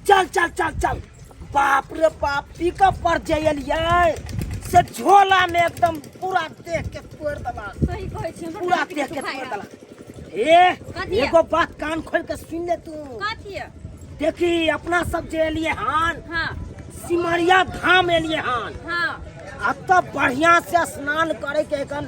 चल चल चल चल। बाप रे बाप, पिकअप पर जे एलियै से झोला में एकदम पूरा देख के तोड़ देलक। सही कहै छी, हमरो पूरा टाँग देख के दुखाइ तोड़ है। देलक। ए कथी है? एगो बात कान खोल के सुन ले तू। कथी है? देखी, अपना सब जे एलियै हन, हाँ। सिमरिया धाम एलियै हन। हाँ। आ तब बढ़िया से स्नान करे के एखन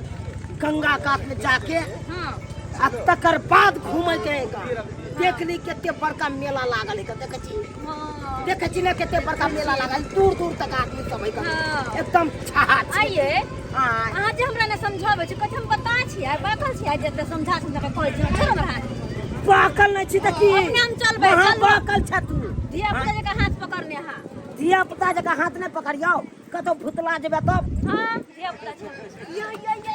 गंगा कात में जाके। हाँ। आ तकर बाद घूमे के एखन देख ली कते बड़का मेला लागल है। देखे छी? हाँ। देखे छी ने कते बड़का मेला लागल, दूर दूर तक आदमी सब है। हाँ। एकदम छाहा छै। आइए। हाँ। अहाँ जे हमरा ने समझाबै छी, कथी हम बता छियै, बाकल छियै जे एते समझा समझा के कहै छी? छोड़ो हमर हाथ। पाकल नहीं छी त की? अपने हम चलबै, महा चलबै। पाकल छ तू। धिया पुता जकाँ हाथ पकड़ने अहाँ। धिया पुता जकाँ हाथ नहि पकड़ियौ, कतौ भुतला जेबै तब। हाँ, धिया पुता छै। यो यो यो।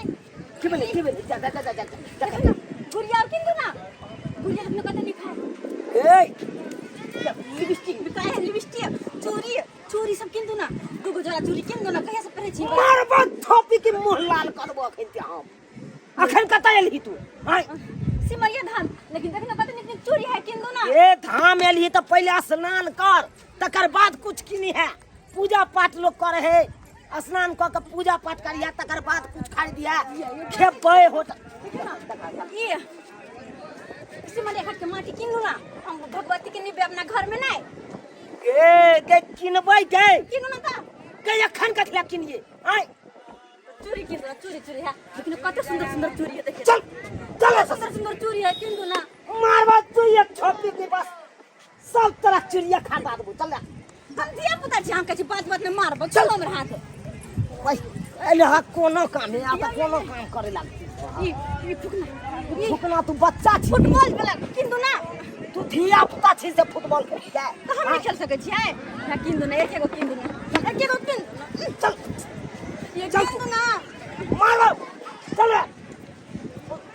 की भेलै, की भेलै? जा जा जा जा जा जा। गुड़िया और किन दू ना, गुड़िया अपने कते लिखा है। ए लिपस्टिक बिकाय है, लिपस्टिक, चूड़ी, चूड़ी सब किन दू ना, दूगो जोड़ा चूड़ी किन दू ना। कहिया से पहिरै छी? मारबो थोपी के मुंह लाल करबो अखन ते हम। अखन कतऽ एलही तू? आँय? सिमरिया धाम। लेकिन देख ना, कते नीक नीक चूड़ी है, किन दू ना। ए धाम एलही तऽ पहिले स्नान कर, तकर बाद कुछ किनी है। पूजा पाठ लोग करे है, स्नान कऽ के पूजा पाठ करिया, तकर बाद कुछ खरीदिया, खेबै होटल। ये सिमरिया घाट के माटी किन दू ना, हम भगवती के निबे अपना घर में नहीं। गे गे, किनबै गे? किनू ना तऽ। गे, अखन कथी लए किनिए? आँय? चूड़ी किन दू ना, चूड़ी, चूड़ी है। लेकिन कते सुंदर सुंदर चूड़ी है, देखिए। चल चल। सुंदर सुंदर चूड़ी है, किन दू ना। मारबा तू एक छोपी के, बस सब तरह चिड़िया खा देबो। चल जा। हम धिया पुता छी, हम कहै छी बात बात में मारबो। चल हमर हाथ। ओए एले हा, कोनो काम नहीं आता, कोनो काम करे लगती। ई ई फुकना, ई फुकना, तू बच्चा छी। फुटबॉल वाला किन दू ना। तू धिया पुता छी से फुटबॉल खेली जाए? तऽ हम नहीं खेल सकै छियै। ना, किन दू ना, एक एगो किन दू ना, एक एगो किन दू ना। चल। ये चल। किन दू ना। मारो, चल रे।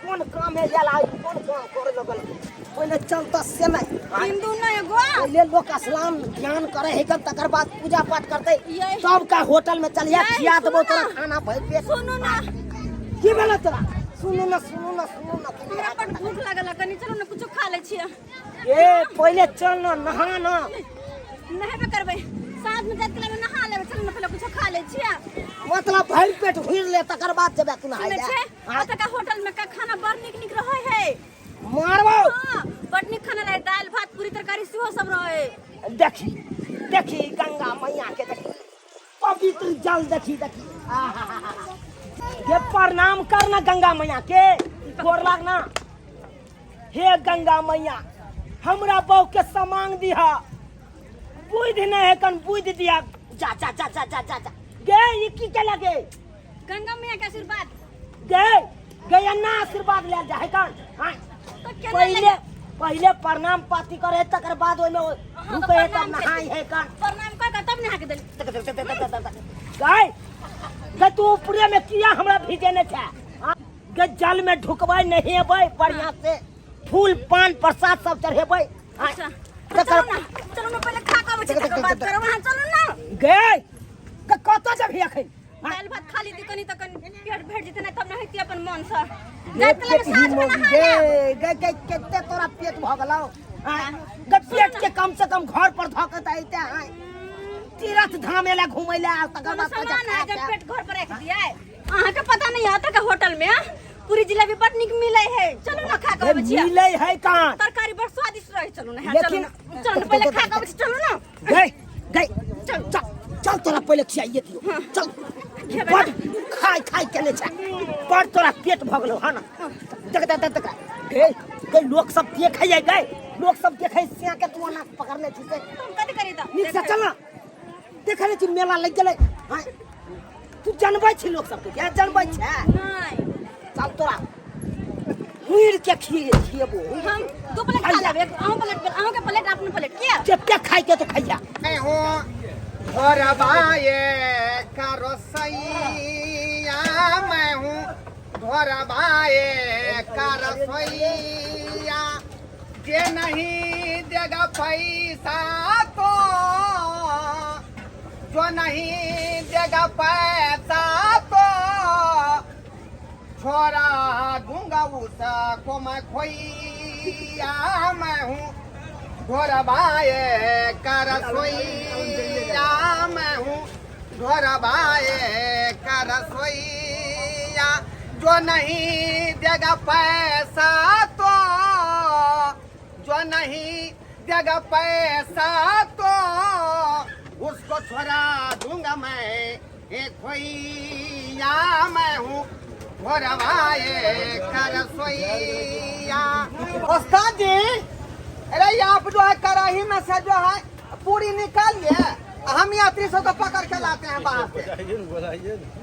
कोन काम है यार, आई कोन काम करे लगल? पहिले चल तऽ से नहीं। किन दू ना एगो। पहिले लोक स्नान ध्यान करे है, तकर बाद पूजा पाठ करते, ये। तब का होटल में चलिया, ये, खिया देबो सुनू तोरा ना। खाना भरि पेट। सुनू ना। की भेलै तोरा? सुनू ना, सुनू ना, सुनू ना। हमरा बड भूख लागल है, कनी चलू ना, कुछो खा लै छियै। ए, पहिले चल ना, नहा ना। नहेबे करबै साँझ में, जाइत काल में नहा लेबै। चलू ना, पहिले कुछो खा लै छियै। मतलब भरि पेट हुइर ले, तकर बाद जेबे तू नहाय सुनै ले। छै? हाँ। ओतका होटल में का खाना बड़ नीक नीक रहै है। मारबो। हाँ, बड़ नीक खाना रहै, दालि भात पूरी तरकारी सेहो सब रहै। देखी देखी, गंगा मैया के देखी, पवित्र जल देखी देखी। आहाहाहा। ये प्रणाम करना गंगा मैया के, गोर लागना। हे गंगा मैया, हमरा बहू के समांग दिहा, बुद्धि नहीं है कन, बुद्धि दिया। जा जा जा जा जा जा जा। गे, ई की के लगे? गंगा मैया के आशीर्वाद। गे गे, अन्ना आशीर्वाद ले जा है कन? हाँ। तो केना? पहिले लगे पहिले प्रणाम पाती करे, तकर बाद ओइमे हाँ, तऽ रुके है, तब प्रणाम नहाय है कन। प्रणाम कर के तब नहा के देली। गाय गे, तू ऊपरे में किया हमरा भिजेने छै? हाँ? गे, जल में ढुकबै, नहेबै, बढ़िया से फूल पान प्रसाद सब चढ़ेबै। हाँ। अच्छा, तऽ तकर चलू ना, चलू ना, पहिले खा के अबै छी, तकर बाद करब अहाँ। चलू ना। गे गे, कतऽ जेबही अखन? हाँ? दालि भात खा लीती कनी तऽ कनी पेट भरि जेतै, नहि तब नहैती अपन मन से। गे, जाइत काल में पेट ही साँझ में मोगी। नहा गे लेब। गे गे, कते तोरा पेट भऽ गेलौ? हाँ? गे, पेट के कम से कम घर पर धऽ के तऽ अइते। हाँ, तीर्थ धाम एला घूमै ले आ तकर कोनो बाद कहै छै सामान है खा जब के। पेट घर पर रख दिया? अहाँ के पता नहीं है, के होटल में पूरी जिलेबी बड़ नीक मिले है। चलू ना, खा के गे, अबै छियै। मिलै है कहाँ? तरकारी बड़ स्वादिष्ट रहे। चलू ना, चलू लेकिन ना, चलू ना, पहिले खा के अबै छी, चलू ना। गई गई, चल चल चल, तोरा पहिले खियाइए दियो, चल। खेबै? बड़ खाय खाय केने छै, बड़ तोरा पेट भऽ गेलौ। हाँ ना, देख देख देख देख। गे गे, लोक सब देखै है। गे, लोक सब देखै सिया के तू ओना पकड़ने छी से। हम कथी करी तऽ? नीक से चल ना। देखै नहि छी, मेला लागि गेलै? हाँ, तू जनबै छी लोक सबके? क्या जनबै छै? नहीं। चल, तोरा हुइर के खिएबो। हम दू प्लेट खा लेबै, एक अहूँ प्लेट, अहूँ के प्लेट, अपनो प्लेट किया। जते खाइ के तो खाइया। मैं हूँ घोरबाए का रसोइया, मैं हूँ घोरबाए का रसोइया, जे नहीं देगा पैसा तो, जो नहीं देगा पैसा तो छोड़ा दूंगा उसको मैं खोइया, मैं हूँ घोरबाए का ढोरबाए का रसोईया, जो नहीं देगा पैसा तो, जो नहीं देगा पैसा तो उसको छोड़ा दूंगा मैं एक खोइया, मैं हूँ ढोरबाए का रसोईया। उस्ताद जी, अरे आप जो है कढ़ाई में से जो है पूरी निकालिए, हम यात्री सबको पकड़ के लाते हैं बाहर से।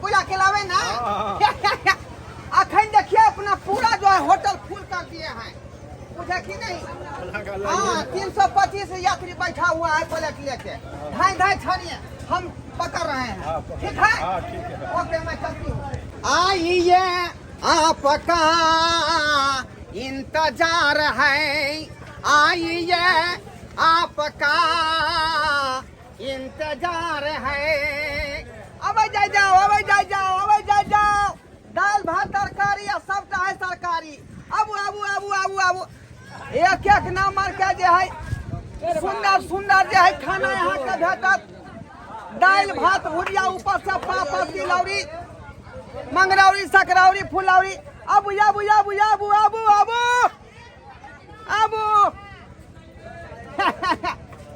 बुला के लावे ना। अखन देखिए अपना पूरा जो है होटल फुल कर दिए हैं, बुझे कि नहीं? हाँ, 325 यात्री बैठा हुआ है प्लेट लेके, ढाई ढाई छानिए हम पकड़ रहे हैं। ठीक है, ओके, मैं चलती हूँ। आइए आपका इंतजार है, आइए आपका इंतजार है। अबे जाए जाओ, अबे जाए जाओ, अबे जाए जाओ, दाल भात तरकारी आ सबटा है सरकारी। आबू आबू आबू आबू आबू, एक एक नंबर के जे है सुंदर सुंदर जे है खाना यहाँ के भेटत। दालि भात भुजिया, ऊपर से पापड़ तिलौरी मंगरौरी सकरौरी फुलौरी। आबू आबू आबू आबू आबू आबू आबू।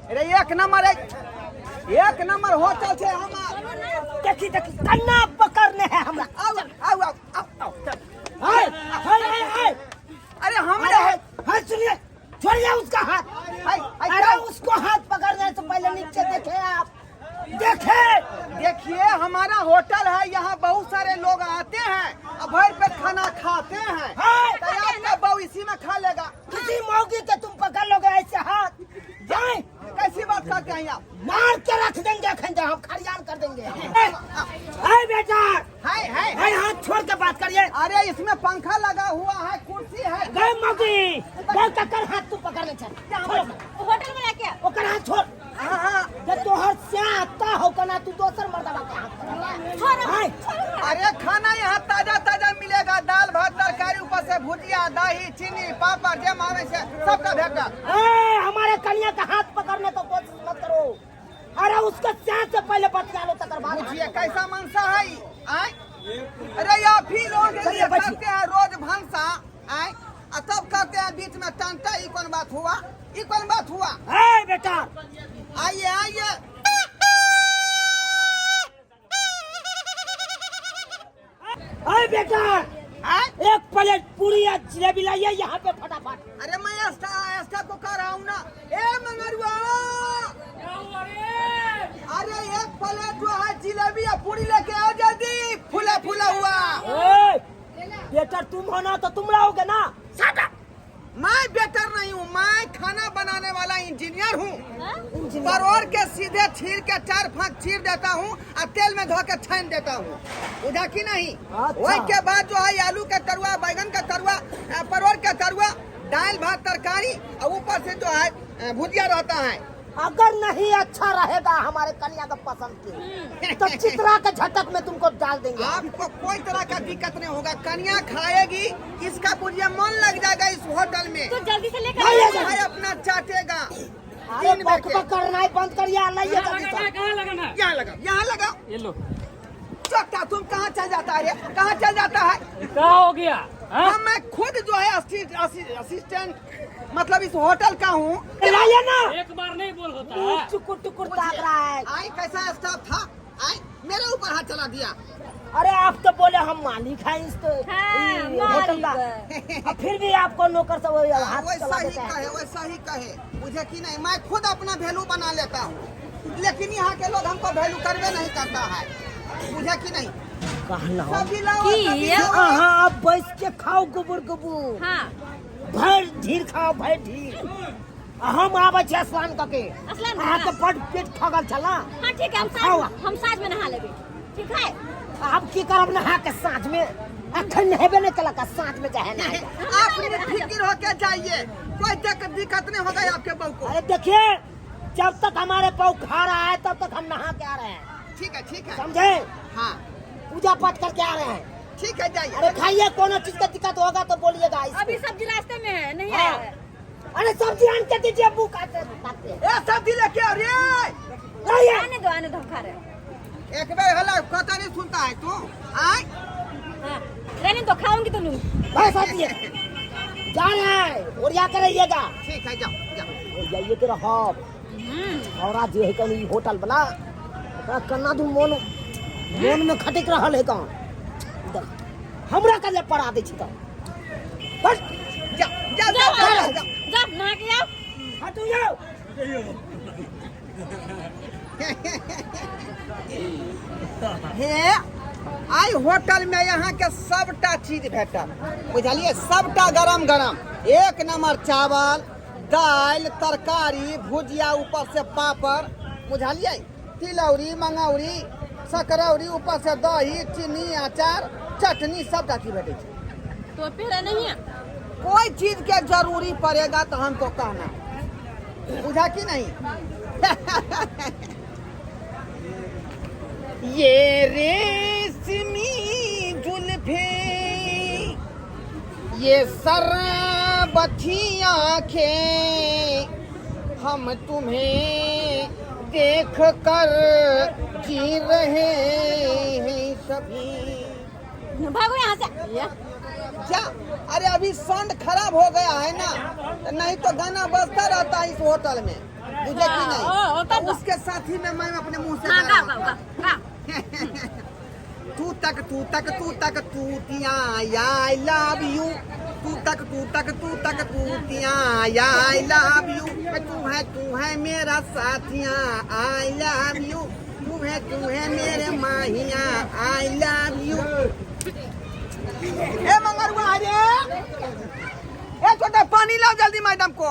अरे एक नंबर है, एक नंबर होटल छे हमार। देखी देखी कन्ना पकड़ने है हमरा। आओ आओ आओ आओ आओ। हाय हाय हाय हाय। अरे हमरे है। हाय सुनिए, छोड़िए उसका हाथ। हाय, हाय, अरे क्या? उसको हाथ पकड़ने से पहले नीचे देखे आप, देखे। देखिए हमारा होटल है, यहाँ बहुत सारे लोग आते हैं और भर पेट खाना खाते हैं। हाँ। तो आपका बहू इसी में खा लेगा। किसी मौगी के तुम पकड़ लोगे ऐसे हाथ, जाए। कैसी बात करते हैं आप? मार के रख देंगे खंजा, हम खरियान कर देंगे। हाय बेटा, हाय हाय हाय, हाथ छोड़ के बात करिए। अरे इसमें पंखा लगा हुआ है, कुर्सी है। गए मौगी, गए ककर हाथ तू पकड़ ले, चल होटल में लाके ओकर हाथ छोड़। हाँ हाँ। जे तोहर से आता हो कना तू दोसर मर्दवा के हाथ पकड़। छोड़ हाय। अरे खाना यहाँ ताजा ताजा मिलेगा, दाल भात तरकारी, ऊपर से भुजिया दही चीनी पापड़ जे मांगे से सबका भेटा। ए, हमारे कन्या का हाथ पकड़ने का कोशिश मत करो। अरे उसका स्याह से पहले बतिया लो तकर बाद। पूछिए कैसा मनसा है आए? अरे आप ही लोग के लिए चलिए, बैठिए। करते हैं रोज भंसा आए, और तब करते हैं बीच में टंटा। ई कौन बात हुआ, ई कौन बात हुआ? ए बेटा, आइए आइए। ए बेटा, आए? एक प्लेट पूरी या जलेबी लाइए यहाँ पे फटाफट। अरे मैं ऐसा को कह रहा हूँ ना। ए मंगरुआ, अरे एक प्लेट जो है जिलेबी या पूरी लेके आओ जल्दी, फूला फूला हुआ। ए, बेटा तुम हो ना तो तुम लाओगे ना। साटा, मैं बेटर नहीं हूँ, मैं खाना बनाने वाला इंजीनियर हूँ। परोड़ के सीधे छील के चार फांक चीर देता हूँ और तेल में धो के छान देता हूँ, बुझा कि नहीं? अच्छा। वही के बाद जो है आलू का तरुआ, बैगन का तरुआ, परोड़ का तरुआ, दाल भात तरकारी और ऊपर से जो है भुजिया रहता है। अगर नहीं अच्छा रहेगा हमारे कन्या का पसंद की तो चित्रा के झटक में तुमको डाल देंगे। आपको कोई तरह का दिक्कत नहीं होगा, कन्या खाएगी इसका भुजिया मन लग जाएगा इस होटल में। तो जल्दी से लेकर नहीं, आओ। नहीं, भाई अपना चाटेगा। अरे तीन बक बजे। बक करना ही बंद करिए, लाइए जल्दी से। कहाँ लगाना है? यहाँ लगाओ, यहाँ लगाओ। ये लो। चौकता तुम कहाँ चल जाता है रे? कहाँ चल जाता है? क्या हो गया? हाँ? हम मैं खुद जो है असिस्टेंट मतलब इस होटल का हूँ। लाइए ना। एक बार नहीं बोल होता मुंह है। चुकुर टुकुर ताक रहा है। आई कैसा स्टाफ था, आई मेरे ऊपर हाथ चला दिया। अरे आप तो बोले हम मालिक हैं इस तो हाँ, ई होटल का, मालिक। और फिर भी आपको नौकर से वही हाथ वैसा चला ही देता है। कहे, वैसा ही कहे, मुझे कि नहीं, मैं खुद अपना वैल्यू बना लेता हूँ, लेकिन यहाँ के लोग हमको वैल्यू करवे नहीं करता है, मुझे कि नहीं? कहना सब्जी लाओ, की? सब्जी लाओ। हाँ, आप बैठ के खाओ गोबर गोबर। हाँ, भर ढीर खाओ, भर ढीर। हम आबै छी स्नान करके। स्नान अहाँके बड पेट खगल छल ना। हाँ ठीक है, हम खाओ। साँझ, हम साँझ में नहा लेबे, ठीक है? आब की करब नहा के साँझ में? अखन नहेबे नहि केलक आ साँझ में जाहे नहाय। आप निफिक्र होके जाइए, कोई दिक्कत नहीं होगा आपके बहू को। अरे देखिए, जब तक हमारे बहू खा रहा है तब तक हम नहा के आ रहे हैं। ठीक है, ठीक है। समझे? हाँ, पूजा पाठ करके आ रहे हैं। ठीक है, जाइए। अरे खाइए, कोनो चीज का दिक्कत होगा तो बोलिएगा। अभी सब्जी रास्ते में है, नहीं हाँ। आया है। अरे सब्जी आन के दीजिए, भूख आते खाते। ए सब्जी लेके आओ रे। लाइए। आने दो, आने दो, हम खा रहे हैं। ए एक बेर हल्ला कतऽ नहीं सुनता है तू आय। हाँ, रहने दो, खाऊंगी तो लूंगी। बस आती है, जा रहे हैं, ओरिया कर रहिएगा। ठीक है, जाओ जाओ। ओरियाइए के रहब। छौड़ा जे है कन ई होटल वाला, ओकरा कन्ना दू मोन मोन में खटक रहल है कौन। हमरा कल्ले पड़ा दै छी तऽ बस। जा जा जा जा जा। जा, नहा के आओ। हटू जाओ। हे, आई होटल में यहाँ के सबटा चीज भेटत, बुझलिए? सबटा गरम गरम, एक नंबर चावल दालि तरकारी भुजिया, ऊपर से पापड़, बुझलिए? तिलौरी मंगौरी सकरौरी, ऊपर से दही चीनी अचार चटनी, सबटा चीज भेटै छै। तो फिर नहीं है कोई चीज के जरूरी पड़ेगा तो हमको कहना, बुझा कि नहीं? ये रेशमी जुल्फे, ये सरबथी आंखें, हम तुम्हें देख कर जी रहे हैं सभी। भागो यहाँ से। क्या? अरे अभी साउंड खराब हो गया है ना, नहीं तो गाना बजता रहता है इस होटल में, बुझे कि नहीं? हाँ, ओ, तो तब। उसके साथ ही में मैं अपने मुंह से हाँ, गा गाओ रहा गाओ हूँ। गाओ गाओ। तू तक तू तक तू तक तूतिया, I love you. तू तक तू तक तू तक तूतिया, I love you. तू है तू है मेरा साथिया, I love you. तू है तू है मेरे माहिया, I love you. ए मंगरुआ, अरे ए छोटा, पानी लाओ जल्दी मैडम को।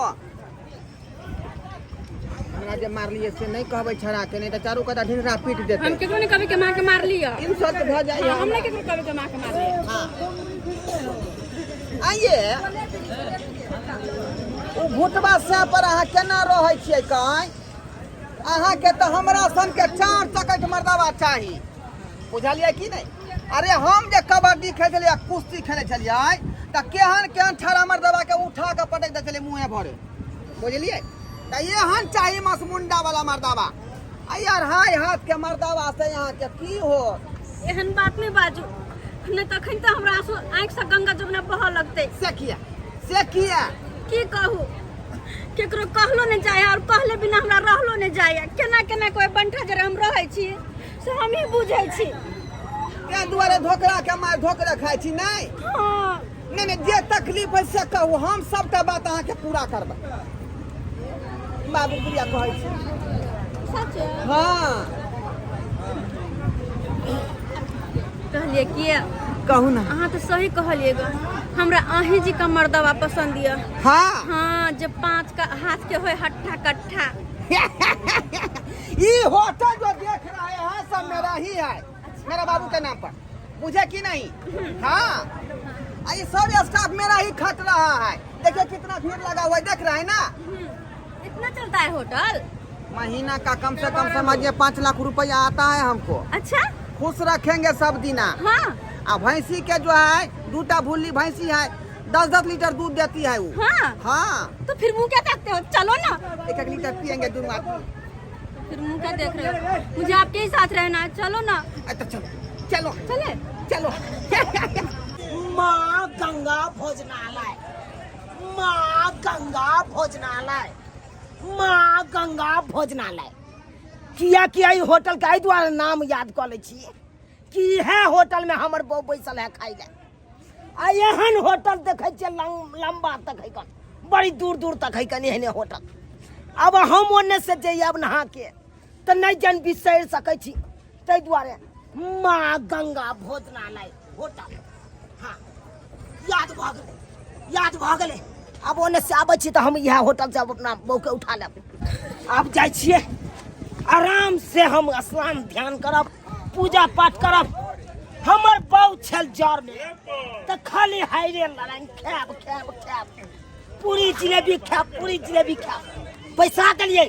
हमरा जे मारलिए से नहीं कहबै छड़ा के, नहीं तऽ चारू कता ढिंढरा पीट देतै। हम केकरो नहीं कभी के माँ के मार लिया। इंसल्ट भऽ जाइ। हाँ, हम नहीं केकरो कभी के माँ के मार लिया। हाँ। आइए, ओ भुटबा सैह पर अहाँ केना रहै छियै? काई अहाँके तऽ हमरा सनके चार चकैत मर्दाबा चाही, बुझलियै कि नहि? अरे हम जे कबड्डी खेलै छलियै, कुश्ती खेलै छलियै, तऽ केहन केहन छड़ा मर्दाबा के उठा कऽ पटक दै छलियै मुँहे भरे, बुझलियै? तऽ एहन चाही मसमुंडा वाला मर्दाबा। आ यार हाय हाथ के मर्दाबा से अहाँके की हो? एहन बात नहीं बाजू, नहीं तखन तऽ हमरा आंसू आँखि से गंगा जमुना बहऽ लगतै। से किया, से किया? की कहू, केकरो कहलो नहीं जाए और कहले बिना हमरा रहलो नहीं जाए। केना केना कोई बंठा जरे हम रहै छी से हम ही बुझै छी। ताहि दुआरे धोकरा के मार धोकरा खाइ छी नहि? हाँ। नहि नहि, जे तकलीफ है से कहू, हम सबटा बात अहाँके पूरा करबै। बाबू गुड़िया कहै छी। सच? हाँ। कहलिए किया? कहू ना। अहाँ तऽ सही कहलिए ग, हमरा अहीं जी का मर्दवा पसंद यऽ। हाँ। हाँ, जे पाँच का हाथ के होय हट्ठा कट्ठा। ये होटल जो देख रहे हैं सब मेरा ही है, मेरा बाबू के नाम पर, बुझे कि नहीं? हाँ, आ ये सब स्टाफ मेरा ही खट रहा है। देखिए कितना भीड़ लगा हुआ है, देख रहा है ना? इतना चलता है होटल? महीना का कम से कम समझिए 5 लाख रुपया आता है हमको। अच्छा। खुश रखेंगे सब दिना। हाँ। आ भैंसी के जो है दूटा भुल्ली भैंसी है, 10-10 लीटर दूध देती है वो। हाँ। हाँ। तो फिर मुँह क्या देखते हो, चलो ना। 1-1 लीटर पियेंगे दोनों आदमी। फिर मुँह क्या देख रहे हो, मुझे आपके ही साथ रहना है, चलो ना। अच्छा चलो चलो। चले। चलो। माँ गंगा भोजनालय, माँ गंगा भोजनालय, माँ गंगा भोजनालय। किया किया ई होटल के एहि दुआरे नाम याद कऽ लै छियै कि इएह होटल में हमर बहू बैसल है खाइ लए। आ एहन होटल देखै छियै लम्बा तक है कन, बड़ी दूर दूर तक है कन एहने होटल। अब हम ओन्ने से जइब नहा के तऽ नहि जन बिसरि सकै छी, ताहि दुआरे माँ गंगा भोजनालय होटल। हाँ, याद भऽ गेलै, याद भऽ गेलै। आब ओन्ने से आबै छी तऽ हम इएह होटल से अपना बहूके उठा लेब। आब जाइ छियै आराम से, हम स्नान ध्यान करब, पूजा पाठ करब। हमर बहू छल जर में तऽ खाली हाइरे लड़ाई, खायब खायब खायब, पूरी जिलेबी खायब, पूरी जिलेबी खायब। बैसा देलियै,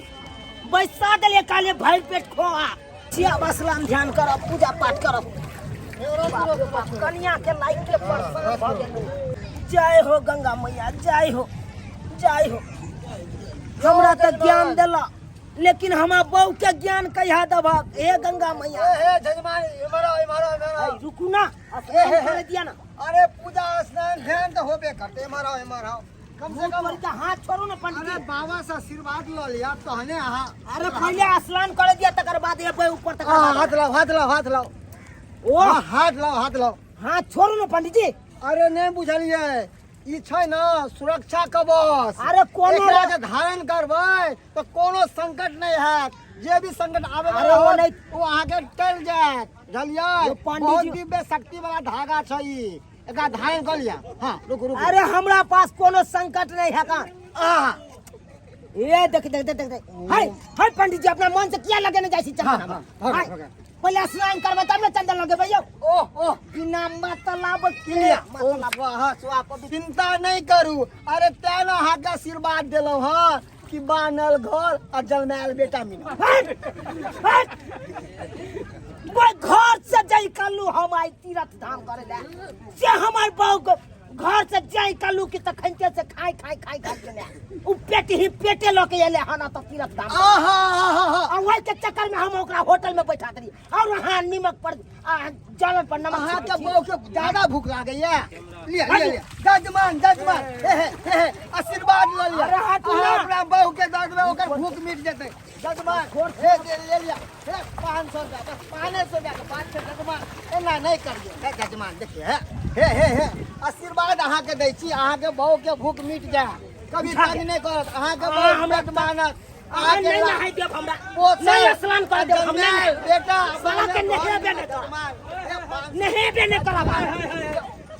बैसा देलियै, कहलियै भरि पेट खोआ छी। आब स्नान ध्यान करब, पूजा पाठ करब। बाप रे बाप, कनिया के लाइक के परेशान भऽ गेलहुँ। जय हो गंगा मैया, जय हो, जय हो। हमरा तऽ ज्ञान देला। लेकिन हमरा बहू के ज्ञान कहिया देबहक हे गंगा मैया। ए हे जजमान, इम्हर आओ, इम्हर आओ, इम्हर आओ। ऐ, रुकू ना, स्नान करे दिया ना। अरे पूजा स्नान ध्यान तो होबे करते। इम्हर आओ, इम्हर आओ, कम से कम का हाथ छोड़ू ना पंडित अरे जी। बाबा से आशीर्वाद ल लिया तहने अहाँ। अरे पहले स्नान करे दिया तकर बाद एबै ऊपर तकर हाँ, बाद। हाथ लाओ, हाथ लाओ, हाथ लाओ। ओ हाँ, हाथ लाओ, हाथ लाओ। हाथ छोड़ू ना पंडित जी। अरे नहीं बुझलिए, ई छै ना सुरक्षा कवच। अरे कोनो एकरा जे धारण करबै तऽ कोनो संकट नहि हैत। जे भी संकट आबे अरे वाला ओ होत, नहि- ओ अहाँके टलि जायत, बुझलियै? ओ पंडित बहुत जी- दिव्य शक्ति वाला धागा छै ई, एकरा धारण कऽ लिअ। हाँ, रुकू रुकू। अरे हमरा पास कोनो संकट नहीं है का। आहा। ए देख देख देख देख देख। हाय हाय पंडित जी, अपना मन से किया लगेने जाइ छी चंदन? हाँ, हमरा? हाँ, भऽ गेल, हाय, भऽ गेल। पहिले स्नान करबै तब ने चंदन लगेबै यौ। ओह ओह, बिना मतलब के। लिअ। मतलब स्वाहा, स्वाहा। चिंता नहीं करू। अरे तें ने अहाँके आशीर्वाद देलहुँ हँ कि बानल घर आ जन्मायल बेटा मिलल। हट, हट। ओहि घर से जाई कल्लू हम आई तीर्थ धाम करे ले, से हमर बहू के घर से जाई कल्लू कि तखनते से खाई खाई खाई खाई के ने उ पेट ही पेटे लऽ के एले हन त तीर्थ धाम। आहा, आहा, आहा। आ ओहि के चक्कर में हम ओकरा होटल में बैठा देली और वहाँ नीमक पर आ, जलन पर नमक अहाँके छिड़कै छी। बहू के ज्यादा भूख लागैया। लिअ लिअ लिअ जजमान, जजमान, हे हे हे हे, आशीर्वाद लऽ लिअ। अरे हटू ना। अहाँ अपना बहू के दऽ देबै, ओकर भूख मिट जेतै। जजमान, हे ले ले लिअ, हे 500 रुपया, बस 500 रुपया के बात छै जजमान, एना नहि करियौ। हे जजमान, देखियौ, हे हे हे हे, आशीर्वाद अहाँके दै छी, अहाँके बहू के भूख मिट जाय, कभी तंग नहि करत अहाँके अहाँ बहू, हमरा पेट मानत। अहाँ अहाँके नहि नहाय देब हमरा, नहि स्नान कर देब हम, नहि बेटा साला के नहेबे नहि करब। जजमान, हे पाँच नहेबे नहि करब।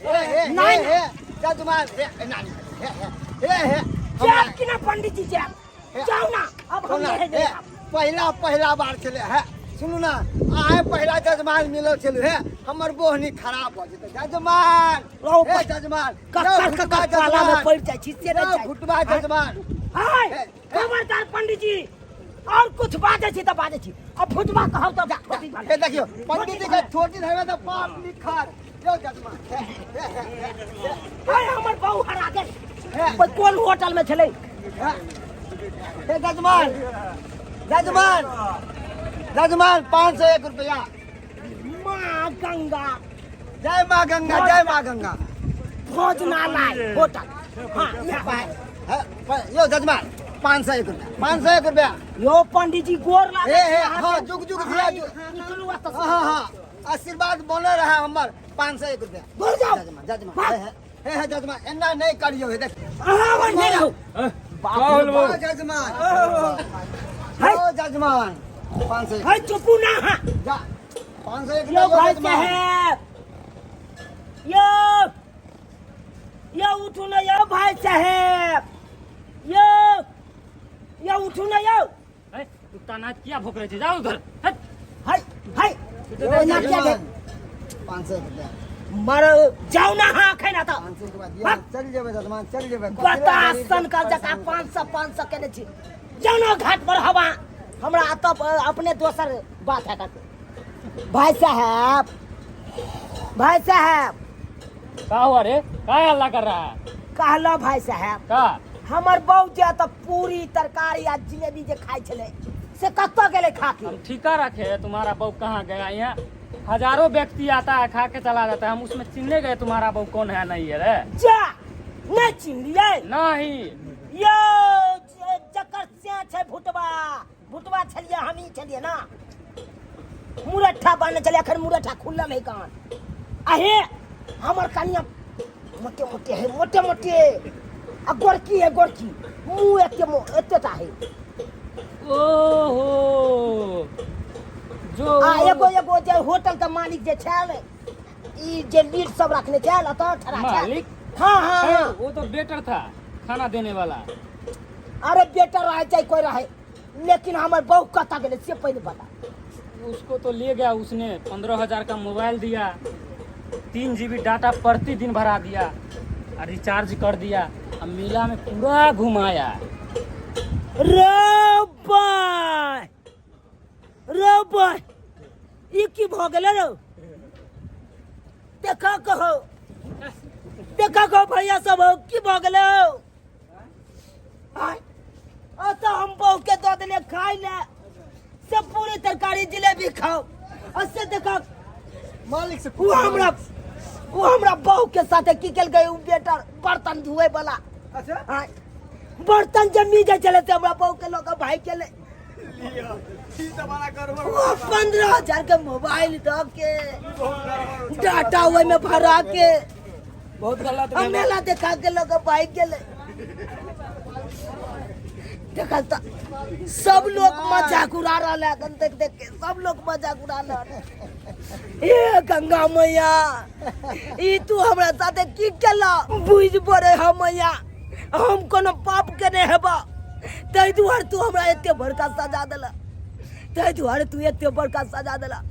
हे हे नहीं। हे हे जजमान, हे एना नहि, हे हे हे हे जायब कि ना पंडित जी? जायब, जाउ ना, अब हम सुनू, नहे हे, जायब। पहिला पहिला बार छलै हे, सुनू ना, अहाँ पहिला जजमान मिलल छलै हे, हमर बोहनी खराब भऽ जेतै जजमान। रौ, हे जजमान, कक्कर रौ, कक्कर घुटबा पाला में जजमान। पड़ि जाइ छी से नहि रौ, चाही। घुटबा जजमान। हाय हे, हे। खबरदार पंडित जी, और कुछ बाजै छी तऽ बाजै छी, आ फुटबा कहब तऽ छोटी धर। हे देखियौ पंडित जी के छोटी धरबै तऽ पाप लिखत यौ जजमान। हे हे हे हे हाय, हमर बहू हरा गेल। हे। ओहि कोन होटल में छलै? हे हे जजमान, जजमान, जजमान, 501 रुपया। माँ गंगा जय माँ गंगा, जय माँ गंगा। भोजनालय होटल, हाँ इएह। हे, यौ जजमान, 501 रुपया, 501 रुपया। यो पंडित जी, गोर लागै हे छी हे अहाँके। हाँ, जुग जुग जिया, जुग। निकलू एतऽ से। हाँ हाँ हाँ, आशीर्वाद बनल रहे हमर। 501 रुपया। दूर जाउ। जजमान, जजमान, हे हे हे हे जजमान, एना नहि करियौ। हे देख। अहाँ ओन्ने रहू। का होल बौ? ओ जजमान, है। ओ जजमान, 501। है, चुपू ना अहाँ। जा, 501 यो यौ भाई जजमान। साहेब, यो यो उठू ना यो भाई साहेब, यो यो उठू ना यो। ए, कुत्ता नाच किया भोक रहे छे? जाओ उधर, हट। हाय हाय, यौ ओना किया जजमान, भेल? 501 रुपया। मर जाउ ना अहाँ एखन एतऽ। 500 रुपया दिअ, चलि जेबै जजमान, चलि जेबै। बतासन का जकाँ 500 500 केने छी। जाउ ना घाट पर हवा हमरा एतऽ अपने दोसर बात है। भाई साहेब, भाई साहेब। का हुआ रे? का हल्ला कर रहा है? कहलो भाई साहेब। का? हमर बहू जे एतऽ पूरी तरकारी आ जिलेबी जे खाइ छलै से कतऽ गेलै खा के? हम ठीका रखे हैं तुम्हारा बहू कहाँ गया? यहाँ हजारों व्यक्ति आता है, खा के चला जाता है, हम उसमें चिन्हने गए तुम्हारा बहू कौन है नहीं है रे? जा, नहि चिन्हलियै? नहीं। यौ, जकर से छै भुटबा, भुटबा छलियै, हमही छलियै ना, मुरठा बान्हने छलियै, अखन मुरठा खुलल है कान। अहे, हमर कनिया मोटे मोटे है, मोटे मोटे आ गोरकी है, गोरकी, मुँह एते एतेटा है। ओहो, जो आ एगो एगो जे होटल के मालिक जे छल, ई जे लीड सब रखने छल, ओतऽ ठड़ा छल। मालिक? हाँ हाँ ए, हाँ। वो तो बेटर था खाना देने वाला। अरे बेटर रहे चाहे कोई रहे, लेकिन हमर बहू कतऽ गेलै से पहिले बता। उसको तो ले गया उसने, 15,000 का मोबाइल दिया, 3 जीबी डाटा प्रतिदिन भरा दिया और रिचार्ज कर दिया और मेला में पूरा घुमाया। रे बाय रे बाय, ई की भऽ गेलै रौ? देखा कहो, देखा कहो भैया सब हो, की भऽ गेलै हौ? आय, अतः हम बहू के दऽ देलियै खाय ले से पूरी तरकारी जिलेबी खाओ आ से देखा मालिक से ओ हमरा ओ हमरा बहू के साथे की केलकै उ बेटर बर्तन धोए वाला अच्छा आँय, बर्तन जे मीजे छलै से हमरा बहू के लऽ कऽ भागि गेलै लिअ ई तऽ बड़ा गड़बड़ ओ 15,000 के मोबाइल दऽ के बहुत गड़बड़ छै। डाटा ओहिमे भरा के बहुत गलत आ भेल। मेला देखा के लऽ कऽ भागि गेलै। देखल तऽ सब लोग मजाक उड़ा रहल है अखन, देख देख के सब लोग मजाक उड़ा रहल है। हे गंगा मैया, ई तू हमरा साथे की केला? बुझ पड़े हम मैया, हम कोनो पाप केने हेबा, ताहि दुआरे तू हमरा एते बड़का सजा देला, ताहि दुआरे तू एते बड़का सजा देला।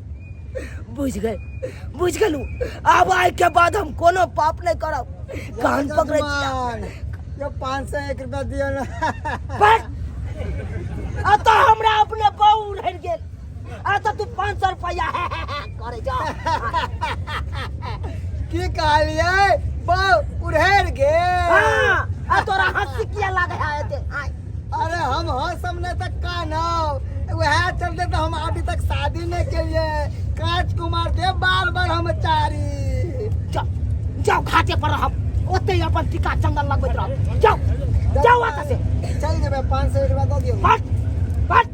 बुझ गए, बुझ गेलू। आब आइ के बाद हम कोनो पाप नहि करब। कान पकड़ै छी। यो 501 रुपया दियो ना। बस अतः हमरा अपने बहू रहि गेल, अतः तू 500 रुपया करे जा। की कहलियै? बहू उड़ेर गेल? हाँ, आ तोरा हंसी किया लागे है एते? आय। अरे हम हंसम नहीं तऽ कानब, वएह चलते तऽ हम अभी तक शादी नहीं केलिए। कांच कुमार देव बार बार हम चारी। जाओ जाओ, घाटे पर रहब, ओते अपन टीका चंदन लगबैत रहब। जाओ जाओ एतऽ से। चल जेबै, 500 रुपया दऽ दियौ। बस बस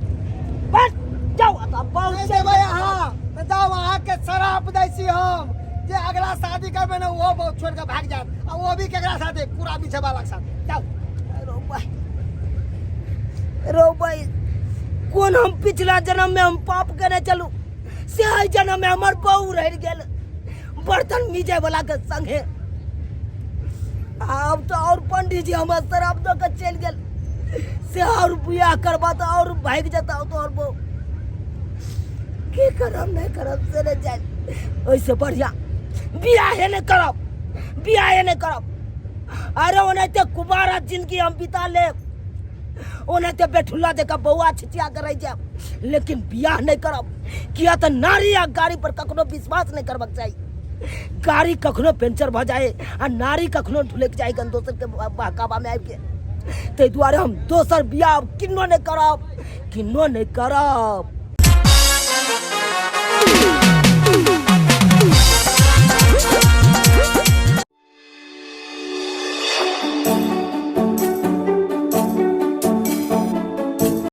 बस, जाओ एतऽ बहुत। नहि देबै अहाँ तऽ जाउ, अहाँके शराप दै छी हम जे अगला शादी करबै ने, ओहो बहुत छोड़ि कऽ भागि जायत, आ ओ भी केकरा साथे? कूड़ा बिछै वाला के साथे। जाउ। रो भाई, रो भाई, कोन हम पिछला जन्म में हम पाप केने चलू से एहि जन्म में हमर बहू रहि गेल बर्तन मीजे वाला के संगे। आब तऽ और पंडीजी हमर शराब दऽ के चलि गेल से और बियाह करबा तऽ और भागि जेता तोहर बहू। की करब नहि करब से नहि जानि। ओहिसँ बढ़िया बियाहे नहि करब, बियाहे नहि करब। अरे ओनाहिते कुमारा जिंदगी हम बिता लेब, ओनाहिते बेठुल्ला जकाँ बौआ छिचिया के रहि जायब, लेकिन बियाह नहि करब। किया तऽ नारी आ गाड़ी पर कखनो विश्वास नहि करबाक चाही। गाड़ी कखनो पंचर भऽ जाए आ नारी कखनो ढुलकि जाए गन दोसर के बहकावा में आबि के। ताहि दुआरे हम दोसर बियाह किन्नो नहि करब, किन्नो नहि करब।